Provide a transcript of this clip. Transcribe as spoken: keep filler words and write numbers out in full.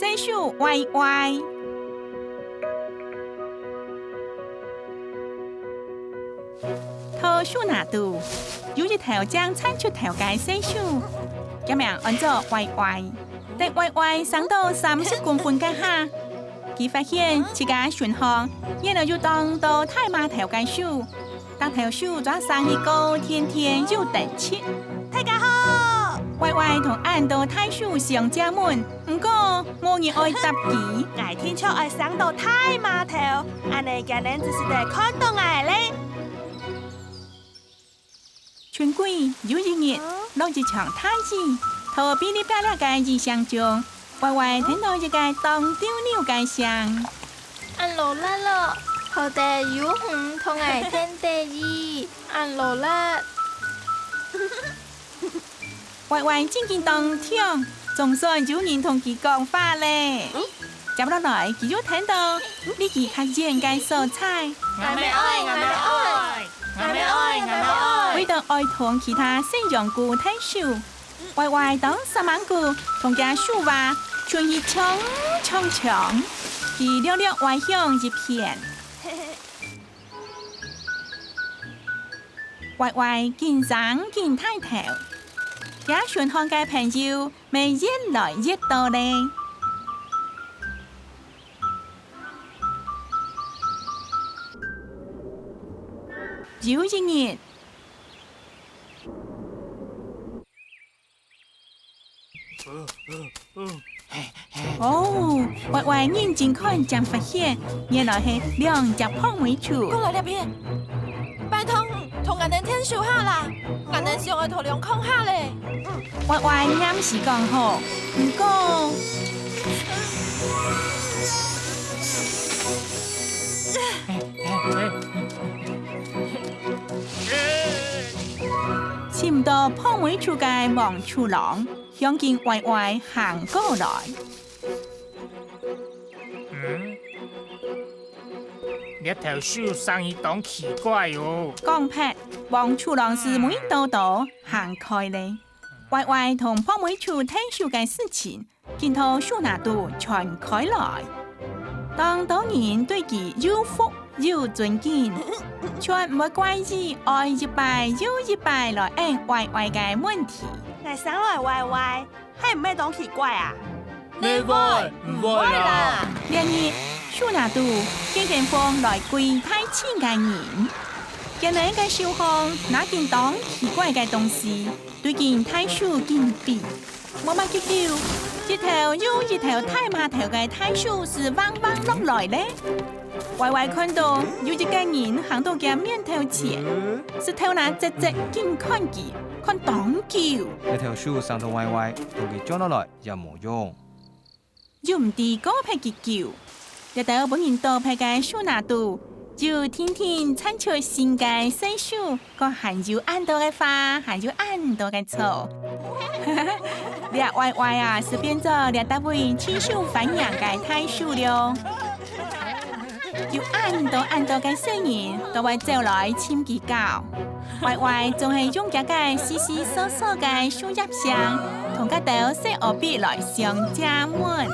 細樹歪歪。在樹林肚，有一頭正伸出頭个細樹，佢名安做歪歪。等歪歪生到三十公分該下，佢發現自家身項原來有當多大嫲頭个樹， 逐頭樹全生起高天天又等直。大家好！歪歪同恁多大樹相借問，毋過無人愛搭佢。𠊎定著愛生到大嫲頭，恁呢佢等就使得看著𠊎咧。春季有一日，落一場大雨，在嗶哩啪啦个雨聲中， 歪歪聽著一個當丟扭个聲。恁勞力哦，好得有你同𠊎𢯭等雨，恁勞力。歪歪正經當暢，總算有人同佢講話咧。接落來，佢又聽著離佢較遠个所在。𠊎乜愛，𠊎乜愛，𠊎乜愛，𠊎乜愛。為著愛同其他細羊牯𢯭手， 歪歪當煞猛牯，同厥樹椏伸去長長長，佢略略歪向一片。歪歪緊生緊大頭，厥身項个朋友乜越來越多咧。有一日， 哦，歪歪認真看正發現，原來係兩隻胖尾兔。過來這片，拜託，同𠊎等𢯭手下啦，𠊎等想愛偷龍空下咧。歪歪黏時講好，毋過，尋毋著胖尾兔个黃鼠狼， 向緊歪歪行過來。嗯？這頭樹生意當奇怪哦。講忒，黃鼠狼斯尾多多行開咧。歪歪同胖尾兔𢯭手个事情，緊在樹林肚傳開來。當多人對佢又服又尊敬，全毋會怪佢愛一擺又一擺來應歪歪个問題。𠊎生來歪歪， 係毋係當奇怪啊？哪會，毋會啦！這日，樹林肚，竟然放來歸大陣个人。佢等个手項拿緊當奇怪个東西，對緊大樹緊比。無麼久久，一頭又一頭大嫲頭个大樹斯橫橫落來咧。 歪歪看著有一個人行到厥面頭前，斯頭那直直緊看佢，看當久。這頭樹生到歪歪，同佢降落來也無用。又毋知過忒幾久，這兜分人啄忒个樹林肚，又定定生出新个細樹， 過還有恁多个花，還有恁多个草。這歪歪啊，斯變做這搭位盡受歡迎个大樹了。有恁多恁多个細人都會走來尋佢搞。歪歪總係用厥个窸窸窣窣个樹葉聲，同該兜細烏筆來相借問。